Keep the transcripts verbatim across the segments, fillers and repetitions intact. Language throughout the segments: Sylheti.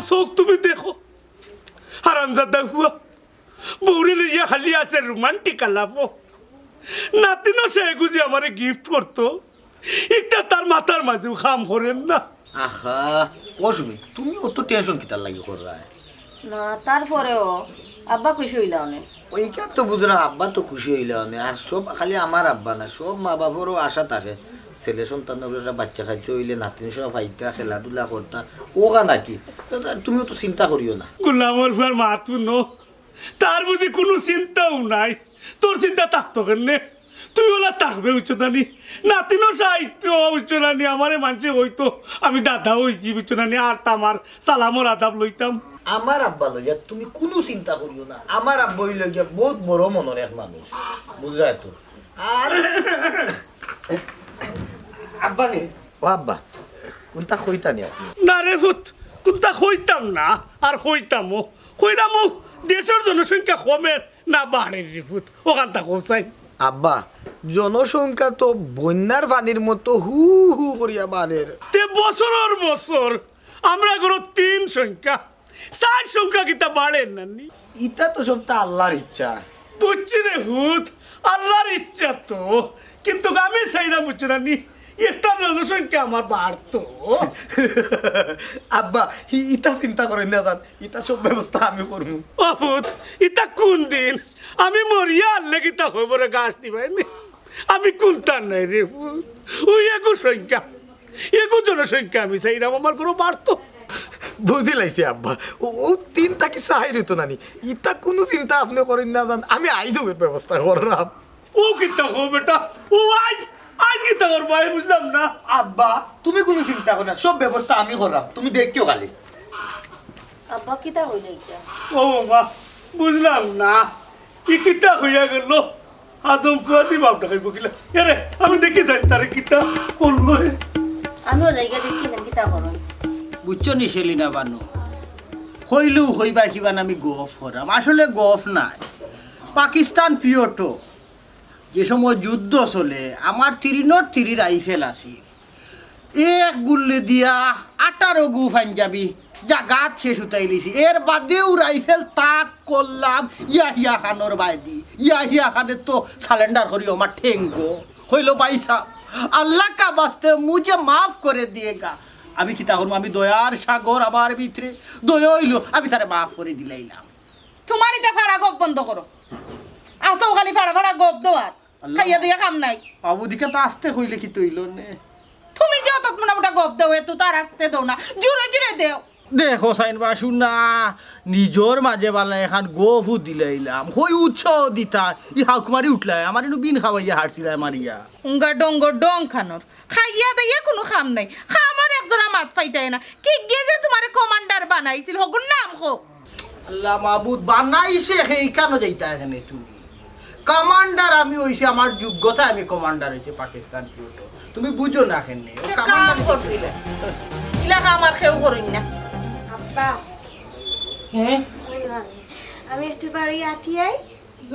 চউখ তুমি দেখো, হারামজাদা পুয়া, বউরে লইয়া খালি আছে রোমান্টিক আলাপো। নাতিনশায় এগু যে আমারে গিফট করতো, ইটা তার মাথার মাঝেও কাম করের না। আহা, ও সুমি, তুমি অত টেনশন কিতার লাগি কররায়? না, তারপরেও আব্বা খুশি অইলা অনে। ওইখান তো বুঝলাম, আব্বা তো খুশি অইলা অনে। আর সব খালি আমার আব্বা না, সব মা বাপরও আশা থাকে ছেলে সন্তান অইলে, একটা বাচ্চা কাচ্চা অইলে নাতিনশায় পাইতা, খেলাধুলা করতা, ওগা নাকি? তো তা-, তুমিও তো চিন্তা করিও না। গোলামর ফুয়ার মাত হুনো, তার বুঝি কুনু চিন্তাও নাই? তোর চিন্তা থাকতো কেনে? তুই অলা থাকবে, বুঝছো নানি? নাতিনশায় আইতো, বুঝছো নানি? আমারে মানষে কইতো আমি দাদা অইছি, বুঝছো নানি? আর তামার সালামর আদাব লইতাম। আমার আব্বা লইয়া তুমি কুনু চিন্তা করিও না। আমার আব্বা অইলা গিয়া বউত বড় মনর এক মানুষ, বুঝরায় তো? আর আব্বা নি? ও আব্বা, কুনতা কইতা নি আপনে? না রে পুত, কুনতা কইতাম না, আর কইতামও। কইরামও, দেশর জনসংখ্যা কমের না বাড়ের রে পুত, অখানতা কও চাই। আব্বা, জনসংখ্যা তো বন্যার পানির মতো হু হু করিয়া বাড়ের। তে বছরর বছর আমরা ঘরো তিন সংখ্যা, চাইর সংখ্যা কিতা বাড়ের নানি? ইতা তো সবতা আল্লার ইচ্ছা। বুঝছি রে পুত, আল্লার ইচ্ছা তো, কিন্তু আমি চাইরাম, বুঝছো নানি, একটা জনসংখ্যা আমার বাড়তো। আব্বা, ই-, ইতা চিন্তা করইন না যান, ইতা সব ব্যবস্থা আমি করমু। ও পুত, ইতা কুন দিন? আমি মরিয়া হারলে কিতা অইবো রে, ঘাস দিবায়নি? আমি কুনতা নাই রে পুত। ওই এগু সংখ্যা, এগু জনসংখ্যা আমি চাইরাম আমার ঘরো বাড়তো। বুঝিলাইছি আব্বা, ও, ও তিন থাকি চাইর অইতো নানি, ইতা কুনু চিন্তা আপনে করইন না যান, আমি আইজ অউ ব্যবস্থা কররাম। ও কিতা কও বেটা, ও আইজ, আইজ কিতা করবায়, বুঝলাম না। আব্বা, তুমি কুনু চিন্তা করো না, সব ব্যবস্থা আমি কররাম, তুমি দেখিও খালি। আব্বা, কিতা কইলা ইটা? ও মা, বুঝলাম না, ই কিতা অইয়া গেল? আজম পুয়াদি বাপটা খাইব কিলা? এরে, আমি দেখি যাই তারে কিতা করলো রে। আমিও যাই গিয়া দেখি না কিতা করইন। বুঝছো নি সেলিনা বানু, কইলেও কইবা কিবা না আমি গফ কররাম, আসলে গফ নায়। পাকিস্তান পিওটো যে সময় যুদ্ধ চলে, আমার থ্রি নট থ্রি রাইফেল আছে, এক গুল্লি দিয়া আঠারো গু পাঞ্জাবি জাগাত শেষ উতাইলিছি। এর বাদেও রাইফেল তাক করলাম ইয়াহিয়া খানর বায়দি। ইয়াহিয়া খানে তো সারেন্ডার করি আমার ঠেঙ্গো। কইলো, "ভাই সাব, আল্লাহ কা বাস্তে মুঝে মাফ করে দিয়েগা।" আমি কিতা করমু? আমি দয়ার সাগর আমার ভিতরে, দয়া অইলো, আমি তারে মাফ করি দিলাইলাম। তুমার ইতা ফাড়া গফ বন্ধ করো। আছো খালি ফাড়া ফাড়া গফ দেওয়ার। আল্লাহ। খাইয়া দিয়া কাম নাই। বাবু দিকে তো আস্তে কইলে কিতা অইলো নে? তুমি যে অত মোটা মোটা গফ দেও, এত তো আর আস্তে দেও না, জোরে জোরে দেও। দেখো সাইন বাসু না, নিজর মাঝে বালা এখান গফও দিলাইলাম, কই উৎসাহ দিতা, ই হাউক মারি উঠলায়, আমার ইনু বিন খাওয়াইয়া হারছিলায় মারিয়া। উঙ্গা ডঙ্গ ডং খানোর, খাইয়া দাইয়া কুনু কাম নাই, কামর একজোড়া মাত পাইতায় না। কিগে যে তুমারে কমান্ডার বানাইছিল, হগুর নাম কও। আল্লাহ মাবুদ, বানাইছে হেইখানো যাইতা এখানে তুমি। কমান্ডার আমি অইছি, আমার যোগ্যতায় আমি কমান্ডার অইছি পাকিস্তান পিওটো। তুমি বুঝো না কেনে? ও এ কমান্ডার কাম করছিল। ইলা কাম আর কেউ করইন না। আব্বা, হ্যাঁ? আমি একটু বাড়ি আটি আই।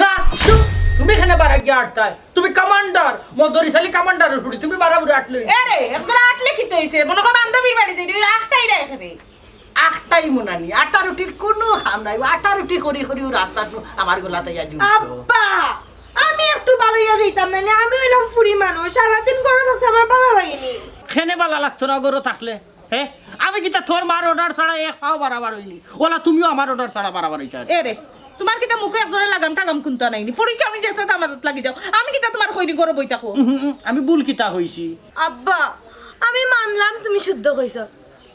না, চুপ! তুমি এখানে বাড়া গিয়া আটতায়। তুমি কমান্ডার, মদরিস আলী কমান্ডারর ফুড়ি, তুমি বাড়াবাড়ি আটলে। এ রে, একজন আটলে কিতা অইছে? মনে কর বান্ধবীর বাড়ি যাই, তুই আটতাই না এখানে। আটতাই মুনানি, আটা রুটির কুনু কাম নাই। আটা রুটি করি করি ও রাস্তাত নু আমার গলাত আইয়া জুড়ছে। আব্বা, আমি একটু বারইয়া যাইতাম না নি? আমি অইলাম ফুড়ি মানুষ, সারাদিন ঘরো থাকতে আমার ভালা লাগেনি। কেনে ভালা লাগতো না ঘরো থাকলে? হে? আমি কিতা তোর মার অর্ডার ছাড়া এক পাও বাড়াবার অইনি? ওলা তুমিও আমার অর্ডার ছাড়া বাড়াবার অইতায়। এ রে, তুমার কিতা মুখো একজোড়া লাগাম টাগাম কুন্তা নাই নি? ফুড়ি চাউনি যেছে তা মাথাত লাগি যাও। আমি কিতা তুমারে কইনি ঘরো বই থাকো? উহু, উহু, আমি ভুল কিতা কইছি? আব্বা, আমি মানলাম তুমি শুদ্ধ কইছো।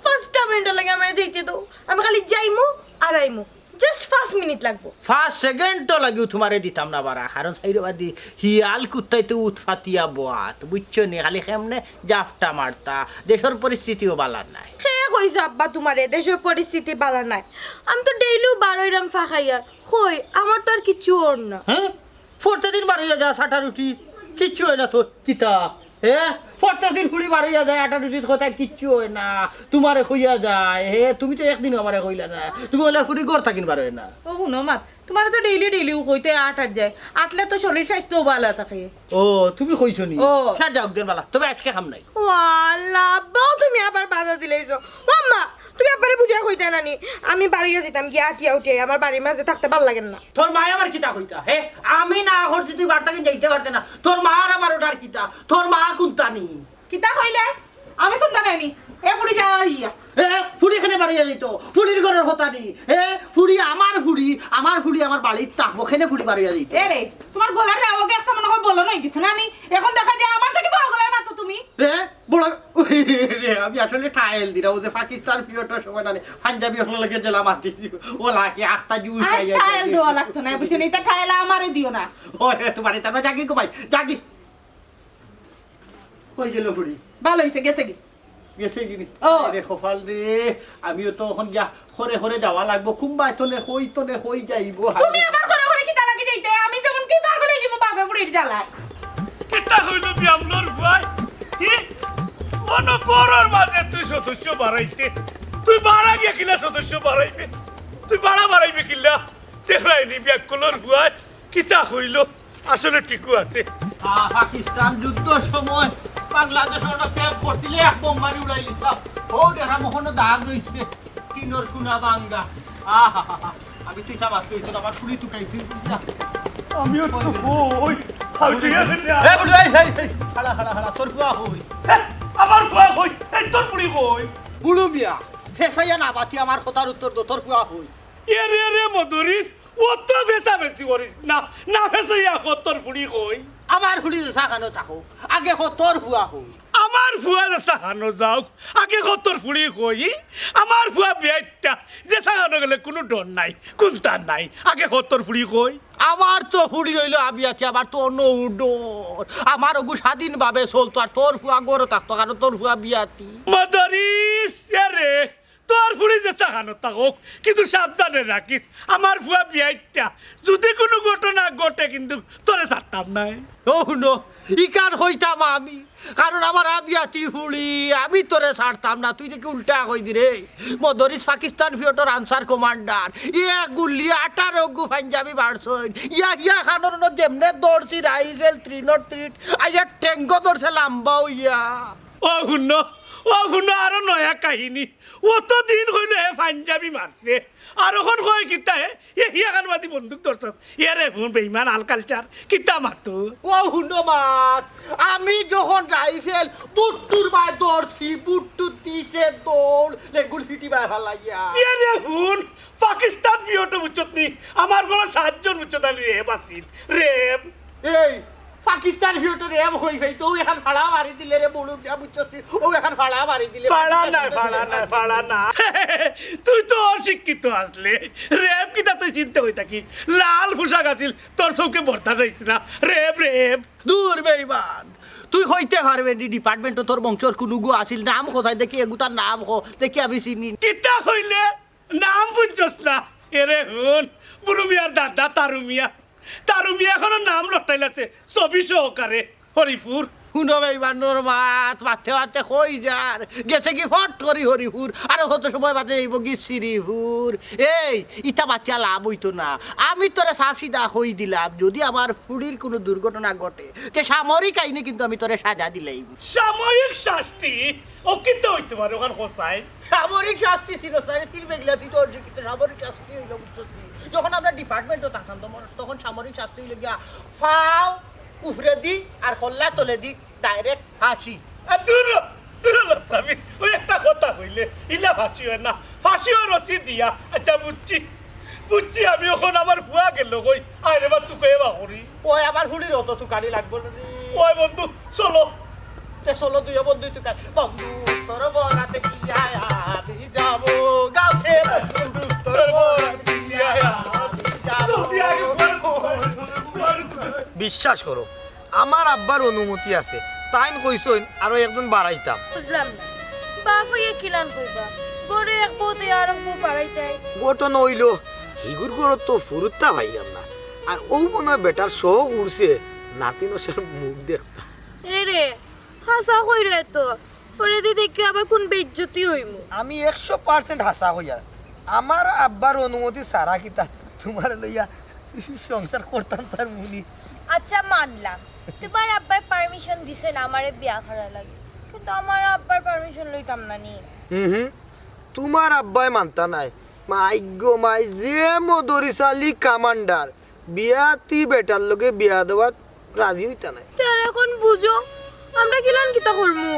পাঁচটা মিনিটর লাগি আমারে যাইতে দেও। আমি খালি যাইমু আর আইমু। Just পাঁচ মিনিট লাগবো। পাঁচ সেকেন্ডও লাগিও তুমারে দিতাম না বাড়া। কারণ চাইরোবাদি হিয়াল কুত্তায় তো উৎপাতিয়া বওয়াত। বুঝছো নি? খালি কেমনে জাপটা মারতা। দেশর পরিস্থিতিও বালা নায়। কে কইছে আব্বা তুমারে দেশর পরিস্থিতি বালা নায়? আমি তো ডেইলিউ বারইরাম ফাঁকাইয়া। কই, আমার তো আর কিচ্ছু অর না। হ্যাঁ? ফরতে দিন বারইয়া যাস আটা রুটি। কিচ্ছু অয় না তোর। কিতা? এ? ফরতে দিন ফুড়ি বারইয়া যায়, আটা রুটির কথায় কিচ্ছু অয় না। তুমারে কইয়া যায়, হে, তুমি তো একদিনও আমারে কইলা না। তুমি অইলা ফুড়ি ঘর থাকিন বারয় না। ও হুনো মাত, তুমারে তো ডেইলি ডেইলিউ কইতে আট আট যায়। আটলে তো শরীর স্বাস্থ্যও বালা থাকে। ও, তুমি কইছো নি? ও। স্যার যাউক দেন বালা, তবে আইজকে কাম নাই। ও আল্লাহ, আব্বাও তুমি আবার বাধা দিলাইছো। ও আম্মা, তুমি আব্বারে বুঝাইয়া কইতায় না নি, আমি বারইয়া যাইতাম গিয়া আটিয়া উঠিয়া, আমার বাড়ির মাঝে থাকতে ভালা লাগের না। তোর মায় আমার কিতা কইতা, হে? আমি না করছি তুই বাড়ি থাকি যাইতে পারতে না। তোর মা আর আমার অর্ডার কিতা? তোর মা কুনতা নি? কিতা কইলে? আমি কুনতা নায় নি? এ ফুড়ি যাওয়া ইয়া। এ ফুড়ি কেনে বারইয়া যাইতো? ফুড়ির ঘরর কথা নি। এ ফুড়ি আমার ফুড়ি, আমার ফুড়ি আমার বাড়িত থাকবো, কেনে ফুড়ি বারইয়া যাইতো? এ রে, তুমার গলার রাওয়াগে একসা মনে হয় বলো নাই গেছে না নি? এখন দেখা যায় আমার থাকি বড় গলায় মাতো তুমি। এ বড় রে, আমি আসলে ট্রায়াল দিরাম, ও যে পাকিস্তান পিরিয়ডর সময় না নি, পাঞ্জাবি অকলর লগে যেলা মাতিছি, ও লাগে আস্তা জুস আর আইয়া ট্রায়াল দেওয়া লাগতো না, বুঝছো নি? ইতা ট্রায়াল আমারে দিও না। ও হে, তুমার ইতা না জাগি গো ভাই, জাগি। কই গেল ফুড়ি? ভালা অইছে, গেছে গি। গেছে গি নি? ও। আরে কপাল রে, আমিও তো এখন গিয়া হরে হরে যাওয়া লাগবো। কুনবায় তনে কই, তনে কই যাইবো। তুমি আবার হরে হরে কিতা লাগি যাইতে? আমি যেমন কি পাগল অই যাইমু বাপে ফুড়ির জ্বালায়। কিতা কইলো বিয়ামলর ফুয়ায়? কি? অনো ঘরর মাঝে তুই সদস্য বাড়াইতে? তুই বাড়া গিয়া কিলা সদস্য বাড়াইবে? তুই বাড়া বাড়াইবে কিলা? দেখরায় নি বিয়াক্কলর ফুয়ায় কিতা কইলো? আসলে ঠিকউ আছে। আ, পাকিস্তান যুদ্ধর সময় বাংলাদেশর ক্যাম্প করছিলে, এক বোম মারি উড়াই দিছলাম। ও দেখা মহনো দাগ রইছে, টিনর কুনা ভাঙ্গা। আহা হা হা। আমি তুই তা বাঁচতে হইতো না, আমার ফুড়ি তুকাই তুই বুঝলা। আমিও তো কই। আমি তো এখানে এ, বুড়ো, এই, এই, এই, হালা, হালা, হালা, তোর ফুয়া কই? এ, আমার ফুয়া কই? এই তোর ফুড়ি কই? বুড়ো মিয়া, ফেসাইয়া না বাতি আমার কথার উত্তর দো, তোর ফুয়া কই? এ রে রে মদরিস, অত ফেসাফেসি করিস না, না ফেসাইয়া ক তোর ফুড়ি কই? আমার ফুড়ি যেছা খানো থাকো, আগে ক তোর ফুয়া কই? আমার ফুয়া যেছা খানো যাউক, আগে ক তোর ফুড়ি কই? আমার ফুয়া বিয়াইত্তা, যেছা খানো গেলে কুনু ডর নাই, কুন্তা নাই, আগে ক তোর ফুড়ি কই? আমার তো ফুড়ি অইলো আবিয়াতি, আমার তো অন্য ডর, আমার ওগু স্বাধীনভাবে চলতো, আর তোর ফুয়া ঘরো থাকতো, কারণ তোর ফুয়া বিয়াতি। মদরিস, এ রে, তোর ফুড়ি যেছা খানো থাকউক, কিন্তু সাবধানে রাখিস, আমার ফুয়া বিয়াইত্তা, যুদি কুনু ঘটনা ঘটে কিন্তু তোরে ছাড়তাম নায়। ও হুনো, ইখান কইতাম আমি, কারণ আমার আবিয়াতি ফুড়ি, আমি তোরে ছাড়তাম না, তুই দেখি উল্টা কই দিরে। মদরিস পাকিস্তান পিরিয়ডর আনসার কমান্ডার, এক গুল্লি আঠারো গু পাঞ্জাবি বাড়ছইন, ইয়া ইয়া খানোর ন যেমনে ধরছি রাইফেল থ্রি নট থ্রি, আইয়া ঠেঙ্গো ধরছে লাম্বা অইয়া। ও হুনো, ও হুনো, আরো নয়া কাহিনী। অত দিন কইলো হে পাঞ্জাবি মারছে, আর অখন কয় কিতা হে, হে হিয়াখান মাদি বন্দুক ধরছস। এ রে হুন বেইমান আল কালচার, কিতা মাতো? ও হুনো মাত, আমি যখন রাইফেল বুট্টুর বায় ধরছি, বুট্টু দিছে দৌড়, লেগুর ফিটি বায় ফালাইয়া। এ রে হুন, পাকিস্তান পিরিয়ডো বুঝছত নি, আমার ঘরো সাতজন বুঝছত আলি রেব আছিল, রেব। এই, পাকিস্তান পিরিয়ডো রেব কই ভাই, তো অউ এখান ফাড়া মারি দিলে রে, বলুন না, বুঝছত নি? অউ এখান ফাড়া মারি দিলে। ফাড়া না, ফাড়া না, ফাড়া না। তুই তো অশিক্ষিত আছলে। রেব কিতা তুই চিনতে অই থাকি? লাল পোশাক আছিল, তোর চউখে বর্দাশ অইছে না। RAB, RAB. দূর বেইমান, তুই কইতে পারবে নি ডিপার্টমেন্টো তোর বংশর কুনুগু আছিল? নাম ক চাই দেখি, এগুতার নাম ক দেখি, আমি চিনি। কিতা কইলে? নাম বুঝছস না? এ রে হুন, বুরু মিয়ার দাদা তারু মিয়া। তারু মিয়া এখনো নাম রটাইল আছে, ছবি সহকারে, হরিপুর। হুনো বেইমানর মাত, মাতে মাতে কই যার? গেছে গি ফট করি হরিপুর, আরো কত সময় বাদে আইবো গি শ্রীপুর। এই, ইতা মাতিয়া লাভ অইতো না। আমি তোরে সাফ সিধা কই দিলাম, যুদি আমার ফুড়ির কুনু দুর্ঘটনা ঘটে, তে সামরিক আইনে কিন্তু আমি তোরে সাজা দিলাইমু। সাময়িক শাস্তি? ও কিতা অইতে পারে অখান কছাইন? সামরিক শাস্তি ছিল, স্যার, তিল বেগলা, তুই তো অর্জিত সামরিক শাস্তি অইলো, বুঝছস নি? যখন আমরা ডিপার্টমেন্টো থাকতাম, তখন, তখন সামরিক শাস্তি অইলো গিয়া ফাও উপরেদি আর কল্লা তলেদি ডাইরেক্ট ফাঁসি। আর দূর, দূর হ, আমি অউ একটা কথা কইলে, ইলা ফাঁসি অয় না, ফাঁসি অয় রশি দিয়া। আচ্ছা, বুঝছি, বুঝছি, আমি অখন আমার ফুয়া গেল কই, আয় রে বা, তুকাইয়া বা করি। ওই, আমার ফুড়ির অত তুকানি লাগবো না রে। ওই বন্ধু, চলো। তে চলো, দুইও বন্ধু তুকাই। বন্ধু, তোর বরাতে কি আয়া, আমি যাবো গাঁওতে। বন্ধু, তোর বরাতে কি আয়া, আমি যাবো। বিশ্বাস করো, আমার আব্বার অনুমতি আছে, তাইন কইছইন আরো একজন বাড়াইতাম। বুঝলাম না, বাপ অইয়া কিলান কইবা, ঘরো এক বউ থাকি আরক বউ বাড়াইতায়। ঘটনা অইলো, হিগুর ঘরো তো ফুরুত্তা পাইলাম না, আর অউ মনো অয় বেটার শখ উড়ছে, নাতিন অকলর মুখ দেখতা। এ রে, হাছা কইরে তো, ফরেদি দেখি আবার কুন বেইজ্জতি অইমু। আমি একশো পার্সেন্ট হাছা কইয়ার। আমার আব্বার অনুমতি ছাড়া কিতা তুমারে লইয়া সংসার করতাম পারমু নি? আচ্ছা, মানলাম, তুমার আব্বায় পারমিশন দিছইন আমারে বিয়া করার লাগি, কিন্তু আমার আব্বার পারমিশন লইতাম না নি। হুম হুম। তুমার আব্বায় মানতা নায়। মাইগো মাই, যে মদরিছ আলী কমান্ডার, বিয়াতি বেটার লগে বিয়া দেওয়াত রাজি অইতা নায়। তে আর এখন বুঝো, আমরা কিলান কিতা করমু?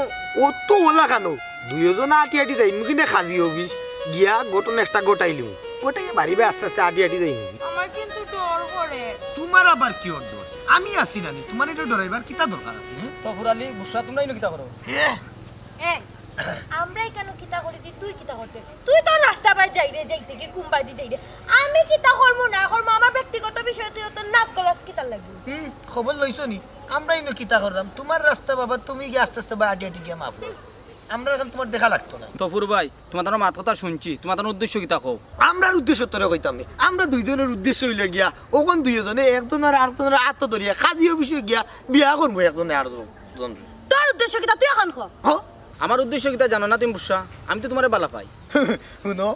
অতো অলা খানো, দুইওজন আটি আটি যাইমু কিনে কাজী অফিস, গিয়া ঘটনা একটা ঘটাইলিমু, ঘটাইয়া বাড়িবে আস্তে আস্তে আটি আটি যাইমু। আমার কিন্তু ডর করে। তুমার আবার কিওর ডর? আমি আছি নানি, তুমার ইটা ডরাইবার কিতা দরকার আছে, হে? তফুর আলী, বুশরা, তুমরা ইনো কিতা করো? এ, এই, আমরা ইখানো কিতা করি দি, তুই কিতা করতে? তুই তোর রাস্তা বায় যাইরে, যাইতে কি কুম্বাদি যাইরে। আমি কিতা করমু না করমু, আমার ব্যক্তিগত বিষয়ে তুই অত নাক গলাস কিতার লাগি? হুম, খবর লইছো নি? আমরা ইনো কিতা করতাম? তুমার রাস্তা বাবা, তুমি গিয়া আস্তে আস্তে বায় আটি আটি গিয়া মাফ করো। আমরা এখন তুমার দেখা লাগতো না। তফুর ভাই, তুমার তানর মাত কথা শুনছি, তুমার তানর উদ্দেশ্য কিতা কও? আমরার উদ্দেশ্য তোরে কইতাম নি। আমরা দুইজনর উদ্দেশ্য অইলে গিয়া, অখন দুইওজনে একজনর আরকজনর আত ধরিয়া কাজী অফিসো গিয়া বিয়া করমু একজনে আরকজন। তোর উদ্দেশ্য কিতা? তুই এখন ক। হ? আমার উদ্দেশ্য কিতা জানো না তুমি বুশরা? আমি তো তুমারে বালা পাই। হুনো,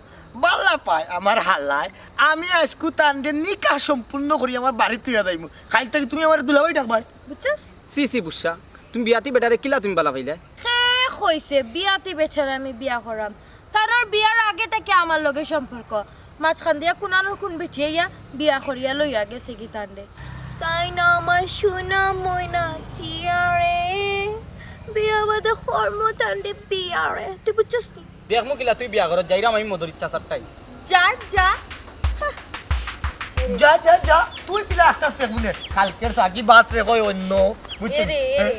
বালা পায় আমার হালায়, আমি আইজকু তানরে নিকাহ সম্পূর্ণ করি আমার বাড়িত লইয়া যাইমু। কাইল থাকি তুমি আমারে দুলাভাই ডাকবায়। বুঝছস? ছি ছি বুশরা, তুমি বিয়াতি বেটারে কিলা তুমি বালা পাইলায়? কে কইছে বিয়াতি বেটারে আমি বিয়া করাম? তানর বিয়ার আগে থাকি আমার লগে সম্পর্ক। মাঝখান দিয়া কুনানোর কুন বেটি আইয়া বিয়া করিয়া লইয়া গেছে গি তানরে। তাই না আমার সোনা ময়না টিয়ারে, বিয়া বাদে করমু তানরে বিয়ারে। তুই বুঝছস নি? দেখমু কিলা তুই বিয়া করস, যাইরাম আমি মদরিছ চাচার টাই। যা, যা। যা, যা, যা, তুই পিলা আস্তে আস্তে বুলে। কালকের সাগি বাত রে কয় অন্য, বুঝছস? এ রে, এ রে।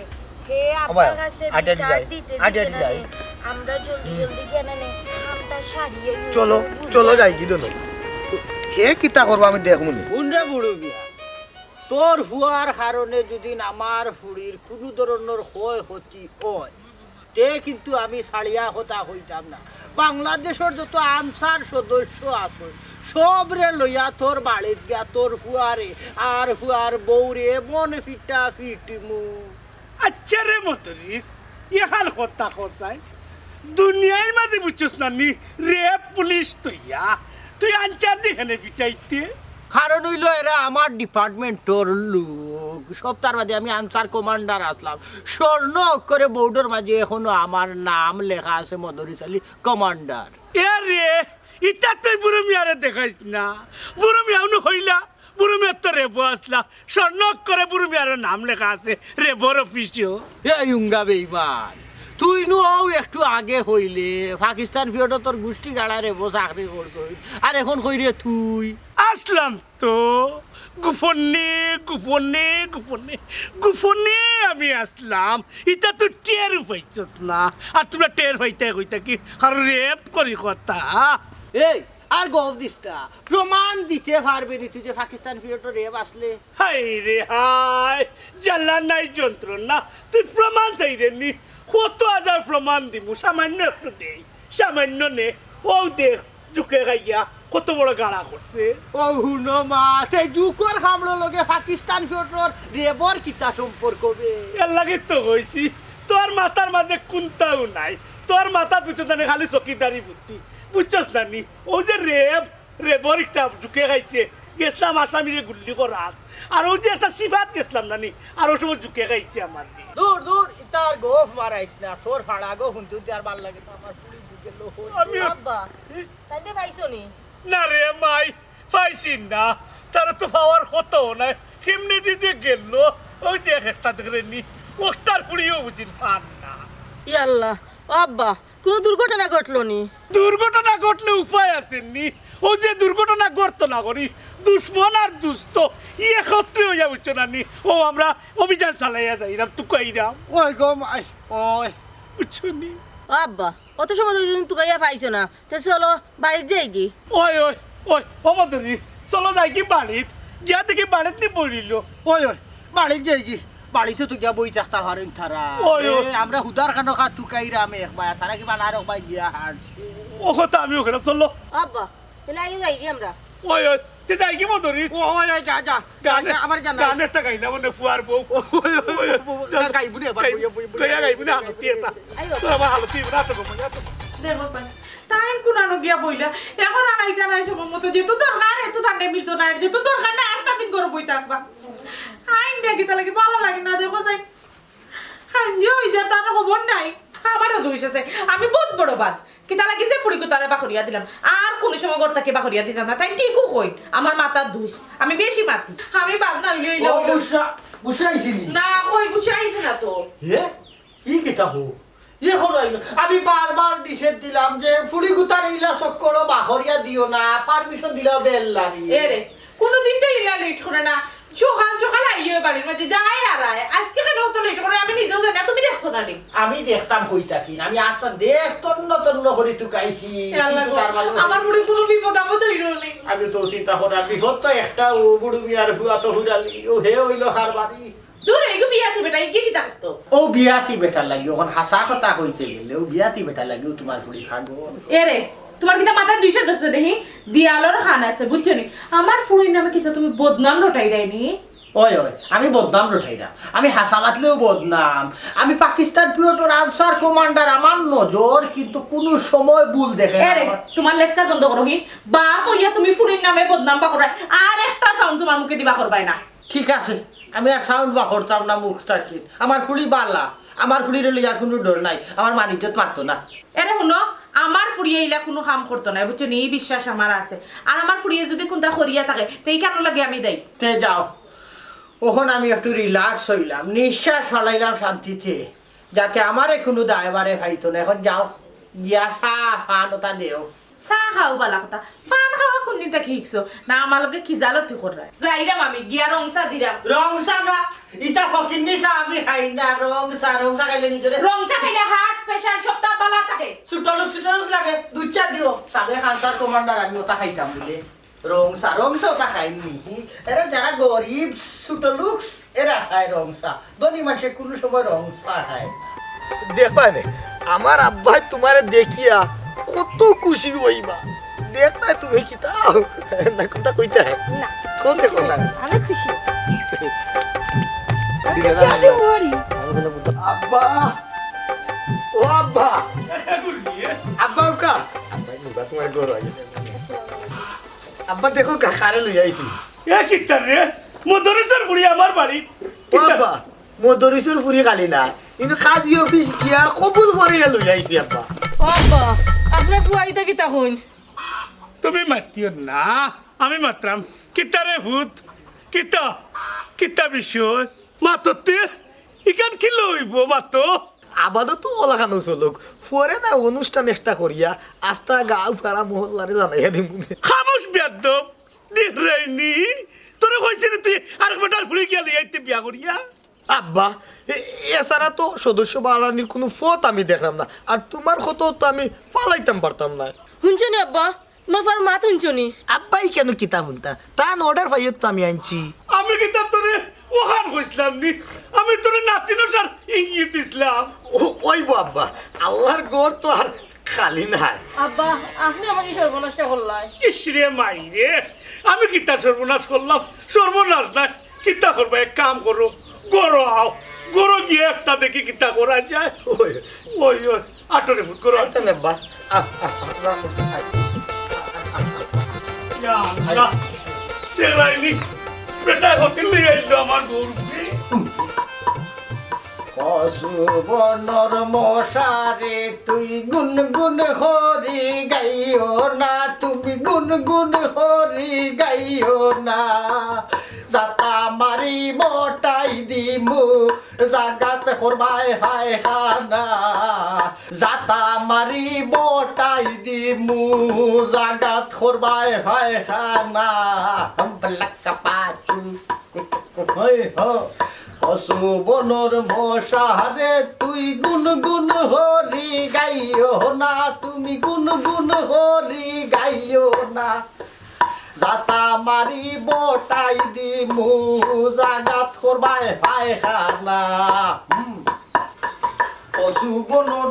হে ও ভাই, আপনার কাছে আটি আটি বিচার যাই, দিতে আটি দিতে আটি না যাই। রে। আমরা জলদি জলদি গিয়া না নে, কামটা সারিয়া নিয়ে চলো, বুঝবো। চলো যাই কি দোনো। হে কিতা করবো আমি দেখমু নি। হুন রে বুড়ো মিয়া, তোর ফুয়ার কারণে যদি আমার ফুড়ির কুনু ধরনর ক্ষয় ক্ষতি অয়, তে কিন্তু আমি ছাড়িয়া কথা কইতাম না। বাংলাদেশর যত আনসার সদস্য আছে, সবরে লইয়া তোর বাড়িত গিয়া তোর ফুয়ারে আর ফুয়ার বউরে মন ফিটা ফিটিমু। আচ্ছা রে মদরিছ, এহান কথা কছাই। দুনিয়ার মাঝে বুঝছস না নি, রেপ পুলিশ তইয়া তুই আনসার দি হেনে ফিটাইতে? কারণ অইলো এরা আমার ডিপার্টমেন্টর লোক। সপ্তাহর বাদে আমি আনসার কমান্ডার আছলাম। স্বর্ণ অক্ষরে বোর্ডর মাঝে এখনো আমার নাম লেখা আছে মদরিছ আলী কমান্ডার। এ রে, ইটা তুই বুড়ো মিয়ারে দেখাইস না। বুড়ো মিয়া উনি কইলা, বুড়ো মিয়ার তো রেবো আছলা। স্বর্ণ অক্ষরে বুড়ো মিয়ার নাম লেখা আছে রেবর অফিসো। এ ইউঙ্গা বেইমান, তুই নু অউ একটু আগে কইলে পাকিস্তান পিরিয়ডো তোর গুষ্টি গাড়া রেবো চাকরি করছইন, আর এখন কইরে তুই। আছলাম তো, গোপনে, গোপনে, গোপনে, গোপনে আমি আছলাম। ইটা তুই টের পাইছস না। আর তুমরা টের পাইতায় কই থাকি, কারণ রেপ করি কথা। এই, আর গফ দিস না। প্রমাণ দিতে পারবে নি তুই যে পাকিস্তান পিরিয়ডো রেপ আছলে? হায় রে হায়, জ্বালা নাই যন্ত্রণা। তুই প্রমাণ চাইরে নি? কত হাজার প্রমাণ দিমু, সামান্য একটু দেই, সামান্য নে। অউ দেখ, জুকে খাইয়া কত বড় গাড়া করছে। অউ হুনো মা, তে জুকর কামড়র লগে পাকিস্তান পিরিয়ডর রেবর কিতা সম্পর্ক বে? এর লাগি তো কইছি, তোর মাথার মাঝে কুন্তাউ নাই। তোর মাথাত বুঝছস না নি খালি চকিদারি বুদ্ধি, বুঝছস না নি? অউ যে রেব, রেবর একটা জুকে খাইছে, গেছলাম আসামিরে গুল্লি করাত। আর অউ যে একটা সিফাত গেছলাম না নি, আর অউ সময় জুকে খাইছে আমার নি। দূর, দূর, ইতা আর গফ মারাইস না, তোর ফাড়া গফ হুনতে হুনতে আর ভালা লাগে না, আমার ফুড়ি ঢুকে লো। আমি আব্বা, তাইলে পাইছো নি? না রে মাই, পাইছি না, তারা তো পাওয়ার কথা নাই, কেমনে যে গেল, অউ দেখ একটা দেখরে নি, অটার ফুড়িও বুঝিল পার না। ইয়াল্লা, ও আব্বা, কুনু দুর্ঘটনা ঘটলো নি? দুর্ঘটনা ঘটলে উপায় আছে নি? অউ যে দুর্ঘটনা ঘটতো না করি, দুশমন আর দুস্ত ই একত্রে অইয়া বুঝছো না নি? অউ আমরা অভিযান চালাইয়া যাইরাম, তুকাইরাম। ওই গো মাই, ওই। বুঝছো নি? ও আব্বা, অত সময় যদি তুকাইয়া পাইছো না, তে চলো বাড়িত যাইগি। ওই, ওই, ওই, ও মদরিছ, চলো যাইগি বাড়িত। গিয়া দেখি বাড়িত নি বইরিল। ওই, ওই, বাড়িত যাইগি। বাড়িত তো গিয়া বই থাকতা পারইন তারা। ওই, ওই। এ, আমরা হুদার খানো খা তুকাইরাম একবার, তারা কিবা নারক বাই গিয়া হারছে। ও কথা আমিও খেলাম, চলো। আব্বা, তাইলে আইও যাইগি আমরা। ওই, ওই, তে যাইগি মদরিছ। ও, ওই, ওই, যা, যা। গান, যা, যা, আমার জানা। গান একটা গাইলাম, মানে, ফুয়ার বউ। ওই, ওই, ওই, ওই, ওই, যা, যা। গাইবো নে, এবার গাই-, বইয়া, বইয়া, বইয়া, গাইবো নে, বইয়া, হালতি বইয়া, এটা। বইয়া। আইও। তো আমার হালতি এবার, হাতে ঘুমাই, হাতে ঘুমাই। দেখো চাই, তাইন কুনানো গিয়া বইলা। এখন আর আইতা নাই সময় মতো, যেহেতু দরকার, হেতু তান্ডে মিলতো না, আর যেহেতু দরকার না, আস্তা দিন ঘরো বই থাকবা। আইন দেখি তাহলে কি ভালো লাগে না, দেখো চাই। হাঞ্জি হই যা, তার খবর নাই। আমারও দোষ আছে, আমি বহুত বড় বাদ। কিতা লাগি যে ফুড়ি কুতারে বাখরিয়া দিলাম, আর কুনু সময় ঘর থাকি বাখরিয়া দিতাম না। তাইন ঠিকউ কইন, আমার মাথার দুষ, আমি বেশি মাতি, আমি বাদ না অইলে অইলে ও অইলো। বুঝা, বুঝাইছিনি? না, কই বুঝাইছে না তো। হে? ই কিতা হো? ইয়ে হলো আইলো। আমি বারবার নিষেধ দিলাম যে ফুড়ি কুতারে ইলা চক্করো বাখরিয়া দিও না, পারমিশন দিলাও বেল্লারি। এরে, কুনুদিন তো ইলা লেট করে না। সকাল সকাল আইয়ে বাড়ির মাঝে যায় আর আয়। আজকে কেনে অত লেট করে আমি নিজেও জানি না, তুমি দেখছো না নি? আমি দেখতাম কইতা কি, আমি আস্তা দেশ তন্ন তন্ন করি তুকাইছি। এ আল্লাহ কিন্তু গো, তার মাঝে আমার বুড়ি কুনু বিপদ আপদ অইলো নি। আমি তো চিন্তা করার বিপদ তো একটা, ও বুড়ু মিয়ার ফুয়া তো হুরালি, ও হে অইলো কারবারি। দূর, এইগু বিয়াতি বেটা, ইগে কিতা করতো? ও বিয়াতি বেটার লাগি, অখন হাছা কথা কইতে গেলে, ও বিয়াতি বেটার লাগি, ও তুমার ফুড়ি পাগল। এরে, তুমার কিতা মাথাত দুইশো ধরছে দেখি, দিয়ালর খান আছে, বুঝছো নি? আমার ফুড়ির নামে কিতা তুমি বদনাম রটাইরায় নি? ওই, ওই, আমি বদনাম রটাই না। আমি হাছা মাতলেও বদনাম। আমি পাকিস্তান পিরিয়ডর আনসার কমান্ডার, আমার নজর কিন্তু কুনু সময় ভুল দেখে না। এরে, তুমার লেকচার বন্ধ করো হি। বাপ অইয়া তুমি ফুড়ির নামে বদনাম বাখরায়, আর একটা সাউন্ড তুমার মুখে দিবা করবায় না। ঠিক আছে, আমি আর সাউন্ড বাখরতাম না মুখ থাকি। আমার ফুড়ি বালা, আমার ফুড়িরে লইয়া কুনু ডর নাই, আমার মান ইজ্জত মারতো না। এরে হুনো, আমার ফুড়িয়ে ইলা কুনু কাম করতো নায়, বুঝছো নি? ই বিশ্বাস আমার আছে। আর আমার ফুড়িয়ে যুদি কুনতা করিয়া থাকে, তে ইখানর লাগি আমি দায়ী। তে যাও, অখন আমি একটু রিল্যাক্স অইলাম, নিঃশ্বাস ফালাইলাম শান্তিতে, যাতে আমারে কুনু দায়ভারে পাইতো না। অখন যাও, গিয়া চা পান অতা দেও। চা খাও বালা কথা, পান খাওয়া কুনদিন থাকি হিকছো? না, আমার লগে কিজালতি কররায়। যাইরাম আমি, গিয়া রং চা দিরাম। রং চা না, ইতা ফকিন্নি চা আমি খাই না, রং চা, রং চা খাইলে নিজরে রং চা খাইলে হার্ট, প্রেশার সবতা বালা থাকে। ছোট লোক, ছোট লোক লাগে, দুধ চা দিও। সাবেক আনসার কমান্ডার আমি অতা খাইতাম বুলে। রং চা, রং চা অতা খাইনি। এরা যারা গরিব, ছোট লোক, এরা খায় রং চা। ধনী মানষে কুনু সময় রং চা খায় না। দেখবায় নে, আমার আব্বায় তুমারে দেখিয়া কত খুশি অইবা। দেখতায় তুমি কিতা, না কুনতা কইতায়? না। কইতে কইতায়? আমি খুশি। আব্বা, ও আব্বা, আব্বা উকা। আব্বা, নিবা তুমার ঘর আইয়া। আব্বা দেখো কা-, কারে লই আইছি। এ কিতা রে? মদরিসর ফুড়ি আমার বাড়ি। ও কিতা? আব্বা, মদরিসর ফুড়ি খালি না, কিন্তু কাজী অফিস গিয়া কবুল করিয়া লই আইছি আব্বা। ও আব্বা, আপনার ফুয়া ইতা কিতা কইন? তুমি মাতিও না, আমি মাতরাম। কিতা রে ভূত? কিতা? কিতা বিষয়? মাততে? ইখান কিলা অইবো মাতো? আপাতত অলাখানউ চলউক, পরে না অনুষ্ঠান একটা করিয়া আস্তা গাঁও পাড়া মহল্লারে জানাইয়া দিমুনে। খামোশ বেয়াদ্দব, দেখরায়নি? তোরে কইছি নি তুই আরেক বেটার ফুড়ি গিয়া লইয়া আইতে বিয়া করিয়া? আব্বা, এ-, এছাড়া তো সদস্য বাড়ানির কুনু পথ আমি দেখরাম না, আর তুমার কথা তো আমি ফালাইতাম পারতাম না। হুনছো নি আব্বা? তুমার ফুয়ার মাত হুনছো নি? আব্বায় কেনে কিতা হুনতা? তান অর্ডার পাইয়া তো আমি আনছি। আমি কিতা তোরে অখান কইছলাম নি? আমি তোরে নাতিনর সার ইঙ্গিত দিছলাম। ও, অইবো আব্বা, আল্লার ঘর তো আর খালি নায়। আব্বা, আপনে আমার ই সর্বনাশটা করলায়। ইস রে মাই রে, আমি কিতা সর্বনাশ করলাম? সর্বনাশ নায়, কিতা করবা, এক কাম করো, ঘরো আও, ঘরো গিয়া একটা দেখি কিতা করা যায়। ওই। ওই, ওই, আটো রে ফুত, ঘরো আও। আইতো না, আব্বা। আ, আ, আ, আ, আ, আ, আ। ইয়া আল্লাহ, দেখরায়নি, বেটায় হতিল লই আইলো আমার বউর উপরে। কচু বনর মশারে তুই গুনগুন করি গাইও না, তুমি গুনগুন করি গাইও না। জাতা মারি বটাই দিমু, জাগাত করবায় পায়খানা। জাতা মারি বটাই দিমু, জাগাত করবায় পায়খানা। হম্বলাক্কা পাচু। হই হ, কচু বনর মশারে তুই গুনগুন করি গাইও না, তুমি গুনগুন করি গাইও না। জাতা মারি বটাই দিমু, জাগাত করবায় পায়খানা। হুম। কচু বনর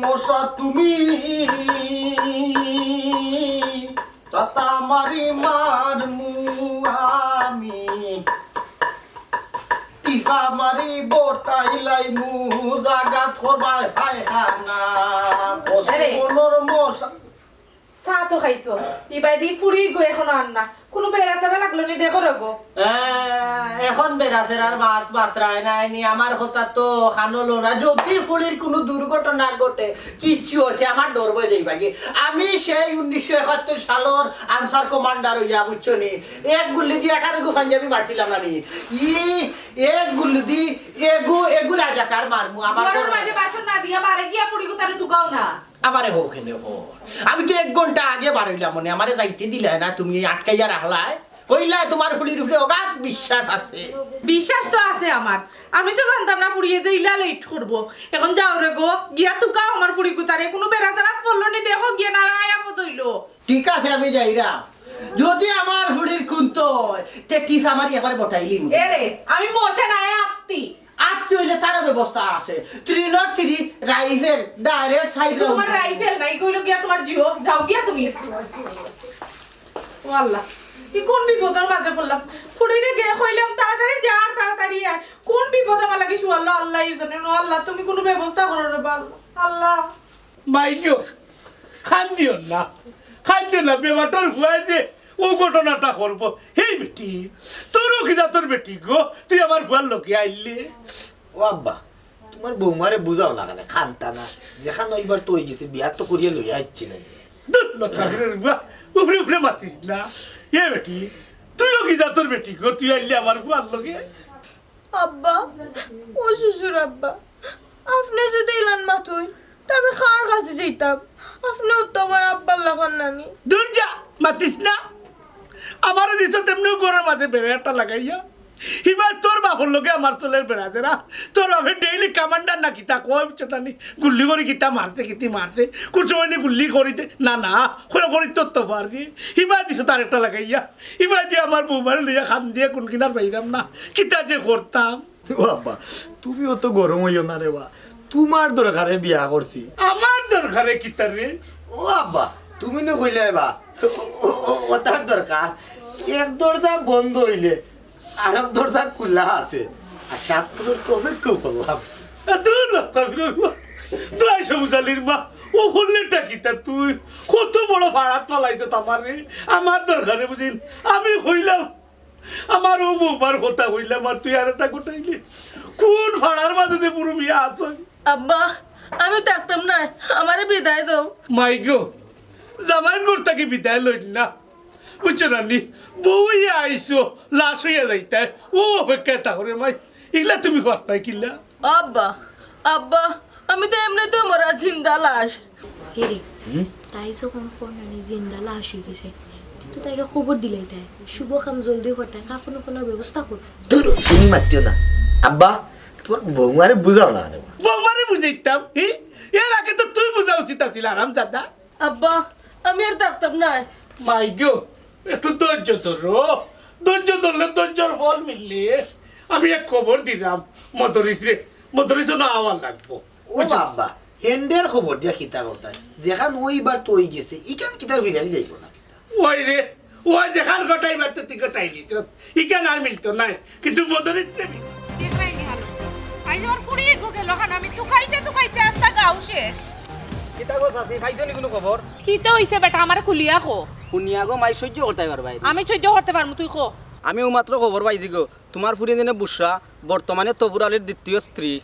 মশা তুমি জাতা মারি মারমু আমি, টিফা মারি বটাইলাইমু, জাগাত করবায় পায়খানা। আরে। কচু বনর মশা। চা তো খাইছো, ইবাদি ফুড়ি গো এখনো আন না, কুনু বেড়াচেরা লাগলো নি দেখো রে গো। আহ, এখন বেড়াচেরার মাত মাতরায় নাই নি, আমার কথা তো কানলো না। যদি ফুড়ির কুনু দুর্ঘটনা ঘটে, কিচ্ছু হচ্ছে, আমার ডর ভয় যাইবাগি। আমি সেই উনিশশো একাত্তর সালর আনসার কমান্ডার অইয়া, বুঝছো নি, এক গুল্লি দি আঠারো গু পাঞ্জাবি মারছিলাম না নি? ই এক গুল্লি দি এগু, এগু রাজাকার মারমু, আমার ঘরর মাঝে বাসন না দিয়া বারে গিয়া ফুড়ি গুতারে তুকাও না। আমারে হো কেনে হো। আমি তো এক ঘন্টা আগে বারইলাম, মানে আমারে যাইতে দিলায় না, তুমি আটকাইয়া রাখলায়। কইলায় তুমার ফুড়ির উপরে অগাধ বিশ্বাস আছে। বিশ্বাস তো আছে আমার। আমি তো জানতাম না ফুড়িয়ে যে ইলা লেট করবো। এখন যাও রে গো, গিয়া তুকাও আমার ফুড়ি গুতারে। কুনু বেড়াচেরাত পড়লো নি দেখো গিয়া, না আয়া পদ অইলো। ঠিক আছে, আমি যাইরাম। যদি আমার ফুড়ির কুন্তা অয়, তে টিফা মারি একবারে বটাইলিমু। এ রে, আমি মশা নায়, আত্তি। আত্তি অইলে তারও ব্যবস্থা আছে। Three not three rifle, direct side round. তুমার রাইফেল নাই, কইলো গিয়া তুমার জিও, যাও গিয়া তুমি। ও আল্লাহ, ই কুন বিপদর মাঝে পড়লাম? ফুড়িরে গিয়া কইলাম, "তাড়াতাড়ি যা আর তাড়াতাড়ি আয়।" কুন বিপদ আমার লাগি শুয়ারলো, আল্লায় জানে। ও আল্লাহ, তুমি কুনু ব্যবস্থা করো রে বা আল্লাহ। আল্লাহ। মাইগো, কান্দিও না, কান্দিও না, বেবাটর ফুয়ায় যে অউ ঘটনাটা করবো। হেই বেটি, তোরও কি জাতর বেটি গো, তুই আমার ফুয়ার লগে আইলে? ও আব্বা, তুমার বৌমারে বুঝাও না কেনে, কান্দতা না। যেখান অইবার তো অইগেছে, বিয়া তো করিয়া লইয়া আইছি না। দূর লতা ফিরের ফুয়া, উপরে উপরে মাতিস না। এ বেটি, তুইও কি জাতর বেটি গো, তুই আইলে আমার ফুয়ার লগে? আব্বা, ও শ্বশুর আব্বা, আপনে যদি ইলান মাতইন, তে আমি কার কাছে যাইতাম? আপনেও তো আমার আব্বার লাখান নানি। দূর যা, মাতিস না। আমারে দিছস তেমনেও ঘরর মাঝে বেড়া একটা লাগাইয়া। হিবায় তোর বাপর লগে আমার চলের বেড়াচেরা। তোর বাপে ডেইলি কমান্ডার না কিতা কয়, বুঝছো তানি? গুল্লি করি কিতা মারছে, কিতি মারছে। কুন সময় নি গুল্লি করিতে, না, না, করি, করি তোর তো পারবি। হিবায় দিছস তার একটা লাগাইয়া। ইবাদি আমার বৌমারে লইয়া কান্দিয়া কুন কিনার পাইরাম না, কিতা যে করতাম। ও আব্বা, তুমিও তো গরম অইও না রে বা, তুমার দরকারে বিয়া করছি। আমার দরকারে কিতা রে? ও আব্বা, তুমি না কইলায় বা, ও, ও, ও, ও তার দরকার। এক দরজা বন্ধ অইলে আরক দরজা খুলা আছে, আর সাত বছর তো অপেক্ষা করলাম। আ, দূর না, কাবিরুল মা, তুই সমজালির মা, ও করলেটা কিতা তুই? কত বড় ফাড়াত ফালাইছস আমারে। আমার দরকারে বুঝিন, আমি কইলাম, আমার অউ বৌমার কথা কইলাম, আর তুই আরেকটা ঘটাইলি। কুন ফাড়ার মাঝে যে বুরু মিয়া আছইন? আব্বা, আমি থাকতাম নায়, আমারে বিদায় দেও। মাইগো, জামাইর ঘর থাকি বিদায় লইন না, বুঝছো না নি? বউ অইয়া আইছো, লাশ অইয়া যাইতায়, অউ অপেক্ষায় থাকো রে মাই। ইগলা তুমি কত পাই কিলা? আব্বা, আব্বা, আমি তো এমনিতেও মরা জিন্দা লাশ। হে রে, হুম? তাই যখন কর নানি জিন্দা লাশ অইগেছে, কিন্তু তাইরে খবর দিলাইতায়, শুভ কাম জলদি করতায়, কাফন উফনর ব্যবস্থা কর। দূর, তুমি মাতিও না। আব্বা, তুমার বৌমারে বুঝাও না কেনে? বৌমারে বুঝাইতাম, হি? এর আগে তো তুই বুঝা উচিত আছিল, হারামজাদা। আব্বা, আমি আর থাকতাম নায়। মাইগো, একটু ধৈর্য ধরো, ধৈর্য ধরলে ধৈর্যর ফল মিললে। আমি এক খবর দিলাম, মদরিসরে, মদরিসও না আওয়া লাগবো। ও বাবা, হেন্ডের খবর দিয়া কিতা করতায়? যেখান অইবার তো অইগেছে, ইখান কিতা ফিরাইল যাইবো না কিতা? ওই রে, ওই যেখান ঘটাইবার তো তুই ঘটাইলিছস, ইখান আর মিলতো নায়, কিন্তু মদরিসরে মিলতো। দেখরায়নি হালো। আইজ আমার ফুড়ি গো গেল, অখন আমি তুকাইতে তুকাইতে আস্তা গাউ শেষ। কিতা গো চাচি, পাইছো নি কুনু খবর? কিতা অইছে বেটা, আমারে খুলিয়া কও। হুনিয়া গো মাই, সইজ্য করতায় পারবায় নি? আমি সইজ্য করতে পারমু, তুই কও। আমি অউ মাত্র খবর পাইছি গো, তুমার ফুড়ি যেনে বুশরা, বর্তমানে তফুর আলীর দ্বিতীয় স্ত্রী।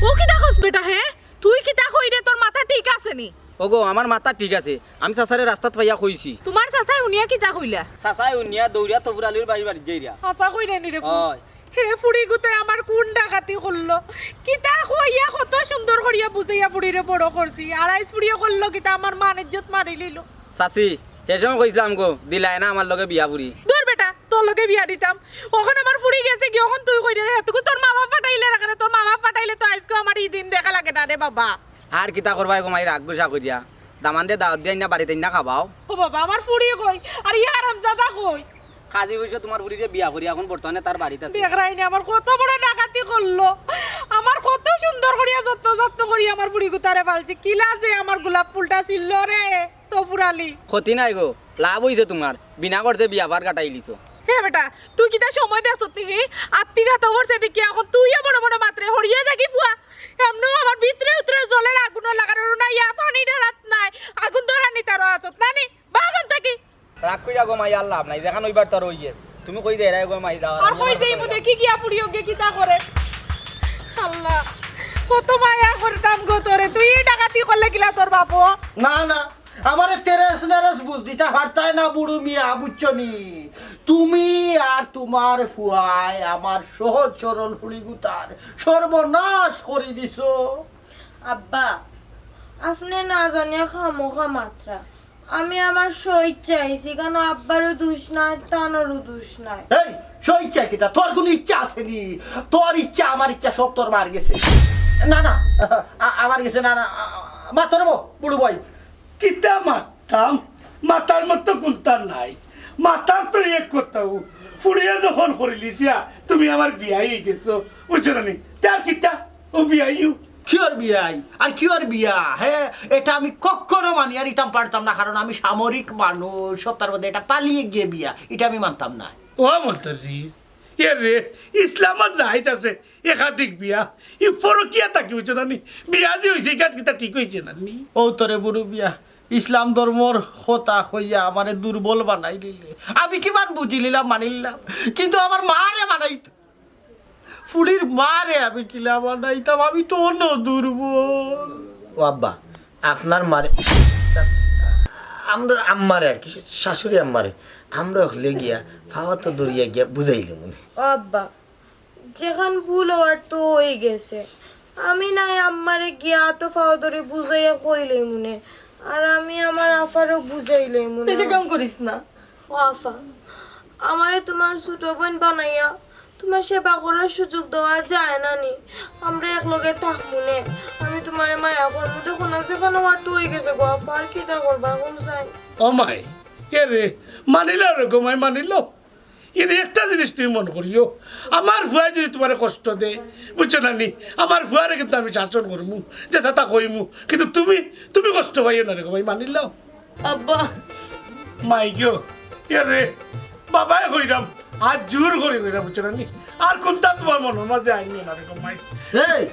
ও কিতা কস বেটা, হে? তুই কিতা কইরে, তোর মাথা ঠিক আছে নি? ওগো, আমার মাথা ঠিক আছে। আমি চাচারে রাস্তাত পাইয়া কইছি। তুমার চাচায় হুনিয়া কিতা কইলা? চাচায় হুনিয়া দৌড়িয়া তফুর আলীর বাড়িত যাইরা। হাছা কইরে নি রে ফুত? অয়। হে ফুড়ি গুতায় আমার কুন ডাকাতি করলো? কিতা কইয়া কত সুন্দর করিয়া বুঝাইয়া ফুড়িরে বড় করছি। আর আইজ ফুড়িয়ে করলো কিতা, আমার মান ইজ্জত মারিলিলো। চাচি, হে সময় কইছলাম গো, দিলায় না আমার লগে বিয়া ফুড়ি। দূর বেটা, তোর লগে বিয়া দিতাম। অখন আমার ফুড়ি গেছেগি, অখন তুই কইরে, হেতুকু তোর মা-বাপ পাঠাইলে না কেনে? তোর মা-বাপ পাঠাইলে তো আইজকু আমার ই দিন দেখা লাগে না রে বাবা। আর কিতা করবায় গো মাই, রাগ গুসা করিয়া। দামান্দে দাওয়াত দিয়া আইনা বাড়িত আইনা খাবাও। ও বাবা, আমার ফুড়ি কই? আর ই হারামজাদা কই? কাজী অইছে তুমার ফুড়িরে বিয়া করি, অখন বর্তমানে তার বাড়িত আছে। দেখরায়নি আমার কত বড় ডাকাতি করলো। আমার কত সুন্দর করিয়া যত্ন যত্ন করি আমার ফুড়ি গুতারে পালছি। কিলা যে আমার গোলাপ ফুলটা ছিললো রে। তফুর আলী। ক্ষতি নাই গো, লাভ অইছে তুমার, বিনা খরচে বিয়া পার কাটাইলিছো। হে বেটা, তুই কিতা সময় দেছত নি হি? আত্তি ঘাত করছে দেখি অখন তুইও বড় বড় মাতরে, হরিয়া যাগি ফুয়া। এমনেও আমার ভিতরে উতরে জ্বলের আগুন লাগার, অরুণা ইয়া পানি ঢালাত নাই, আগুন ধরানি তারও আছত। আর লাভ নাই, যেখান অইবার তো আর অইগেছে। তুমি কই যাইরায় গো মাই, যাও। আর কই যাইমু, দেখি গিয়া ফুড়ি অগে কিতা করে। আল্লাহ, কত মায়া করতাম গো তোরে, তুই ই ডাকাতি করলে কিলা তোর বাপো? না না, আমারে তেরেস নেরেস বুঝ দিতা পারতায় না বুরু মিয়া, বুঝছো নি? তুমি আর তুমার ফুয়ায় আমার সহজ সরল ফুড়িগুতার সর্বনাশ করি দিছো। আব্বা, আপনে না জানিয়া খামোখা মাতরা। আমি আমার স্বইচ্ছা আইছি, কারণ আব্বারও দুষ নাই, তানরও দুষ নাই। এই, স্বইচ্ছা কিতা? তোর কুনু ইচ্ছা আছে নি? তোর ইচ্ছা, আমার ইচ্ছা সব তোর মার গেছে। না না, আ-, আমার গেছে না, না, আ-, মাতরে বো, বুরু ভাই। কিতা মাততাম? মাতার মতো কুন্তা নাই। মাতার তো এক কথাউ, ফুড়িয়ে যখন করিলিছিয়া, তুমি আমার বিয়াই অইগেছো, বুঝছো না নি? তার কিতা? ও বিয়াইও। কিয়র বিয়াই? আর কিয়র বিয়া? হে, এটা আমি কখনো মানিয়া নিতাম পারতাম না, কারণ আমি সামরিক মানুষ, সপ্তাহর মধ্যে এটা পালিয়ে গিয়ে বিয়া, এটা আমি মানতাম না। ও মতরিস, এ রে, ইসলামত জায়েজ আছে একাধিক বিয়া। ই পরকিয়া থাকি, বুঝছো না নি? বিয়া যে অইছে, ইখান কিতা ঠিক অইছে না নি? ও তোরে বুরু বিয়া, ইসলাম ধর্মর কথা কইয়া আমারে দুর্বল বানাই দিলে। আমি কিমান বুঝিলিলাম, মানিলাম, কিন্তু আমার মারে বানাইতো। ফুড়ির মারে আমি কিলা বানাইতাম, আমি তো অন্য দুর্বল। ও আব্বা, আপনার মারে, আমরা আম্মারে আর কি, শাশুড়ি আম্মারে, আমরা হলে গিয়া ফাওয়া তো দরিয়া গিয়া বুঝাইলে মনে। ও আব্বা, যেখান ভুল অওয়ার তো অই গেছে। আমি নাই আম্মারে গিয়া তো ফাও ধরি বুঝাইয়া কইলেই মনে, আর আমি আমার আফারও বুঝাইলেই মনে। তুই তো কাম করিস না। ও আফা, আমারে তুমার ছোট বইন বানাইয়া তুমার সেবা করার সুযোগ দেওয়া যায় না নি? আমরা একলগে থাকমু নে। আমি তুমারে মায়া করমু। দেখো না, যেখান অওয়ার তো অই গেছে গো আফা, আর কিতা করবা, কও চাই? ও মাই, এ রে, মানিলাও রে গো মাই, মানিলাও। এ রে, একটা জিনিস তুমি মনো করিও, আমার ফুয়ায় যদি তুমারে কষ্ট দেয়, বুঝছো না নি? আমার ফুয়ারে কিন্তু আমি শাসন করমু, যে সাতা কইমু, কিন্তু তুমি, তুমি কষ্ট পাইও না রে গো মাই, মানিলাও। আব্বা, মাই গো, এ রে, বাবায় কইরাম, আত জুর করি কইরাম, বুঝছো না নি? আর কুন্তা তুমার মনর মাঝে আইন না রে গো মাই। এই,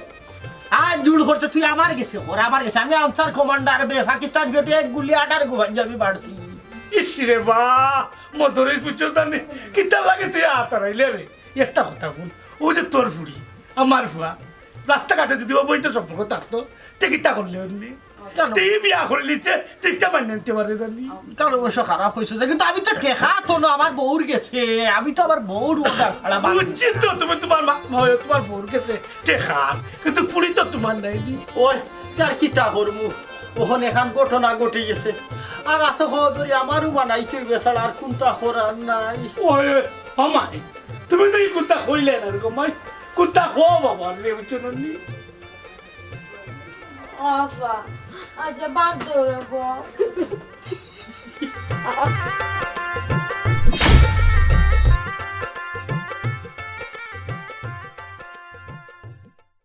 আত জুর করতে তুই আমার গেছে কর, আমার গেছে। আমি আনসার কমান্ডার বে, পাকিস্তান ফেটে এক গুলি আটার গো পাঞ্জাবি বাড়ছি। ইস রে বা, মদরিস, বুঝছো না নি? কিতা লাগে তুই আত আড়াইলে রে? একটা কথা হুন, অউ যে তোর ফুড়ি, আমার ফুয়া, রাস্তাঘাটে যদি অবৈধ সম্পর্ক থাকতো, তে কিতা করলে অইলে? কেন? তুই বিয়া করিলিছে, তুই একটা মাইনা নিতে পারে না নি? কারণ অবশ্য খারাপ অইছে যে, কিন্তু আমি তো টেকা তো না, আমার বউর গেছে, আমি তো আমার বউর অর্ডার ছাড়া বাড়ি। বুঝছি তো, তুমি তুমার মা, হয়, তুমার বউর গেছে টেকা, কিন্তু ফুড়ি তো তুমার নাই নি। ওই, তার কিতা করমু? অখন এখান ঘটনা ঘটি গেছে, আর এত হদরি আমারও বানাইতে অইবে ছাড়া আর কুন্তা করার নাই। ওই, ওই, ও মাই, তুমি তো ই কুন্তা কইলে না রে গো মাই, কুন্তা কও বাবা রে, বুঝছো না নি? ও আফা, আচ্ছা, বাদ দেও রে গো।